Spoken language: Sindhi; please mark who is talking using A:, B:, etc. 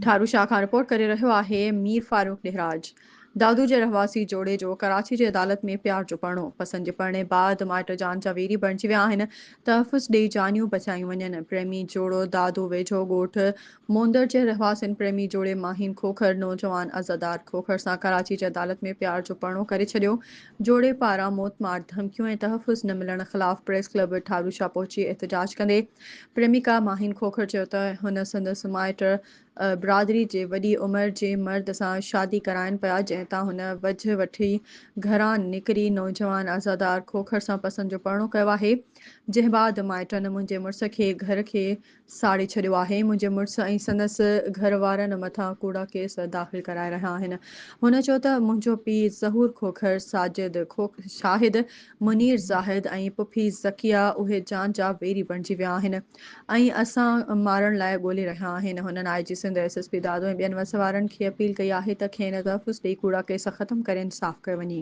A: ٺارو شاهه کان رپورٽ ڪري رهيو آهي مير فاروق ڏهراج دادو جي رهواسي جوڙي جو ڪراچي جي عدالت ۾ پيار جو پرڻو پسند جي پرڻي بعد مائٽ جان جا ويري بڻجي ويا آهن تحفظ ڏئي جانيون بچايون وڃن پريمي جوڙو دادو ويجهو ڳوٺ موندر جي رهواسين پريمي جوڙي ماهين کوکر نوجوان عزادار کوکر سان ڪراچي جي عدالت ۾ پيار جو پرڻو ڪري ڇڏيو جوڙي پاران موتمار ڌمڪيون ۽ تحفظ نه ملڻ خلاف پريس ڪلب ٺاروشاه پهچي احتجاج ڪندي پريميڪا ماهين کوکر چيو ته هن سندس مائٽ برادري جي وڏي عمر جي مرد سان شادي ڪرائين پيا جنهن تان هن وجهه وٺي گهران نڪري نوجوان عزادار کوکر سان پسند جو پرڻو ڪيو آهي جنهن بعد مائٽن منهنجي مڙس کي گهر کي ساڙي ڇڏيو آهي، منهنجي مڙس ۽ سندس گهر وارن مٿان ڪوڙا ڪيس داخل ڪرائي رهيا آهن. هن چيو ته منهنجو پيء ظهور کوکر، ساجد شاهد، منير زاهد ۽ پڦي ذڪيه اهي جان جا ويري بڻجي ويا آهن ۽ اسان مارڻ لاء ڳولي رهيا آهن. هنن I G Sindh, S S P Dadu ۽ ٻين وس وارن کي اپيل ڪئي آهي ته کين تحفظ ڏئي ڪوڙا ڪيس ختم ڪري انصاف ڪيو وڃي.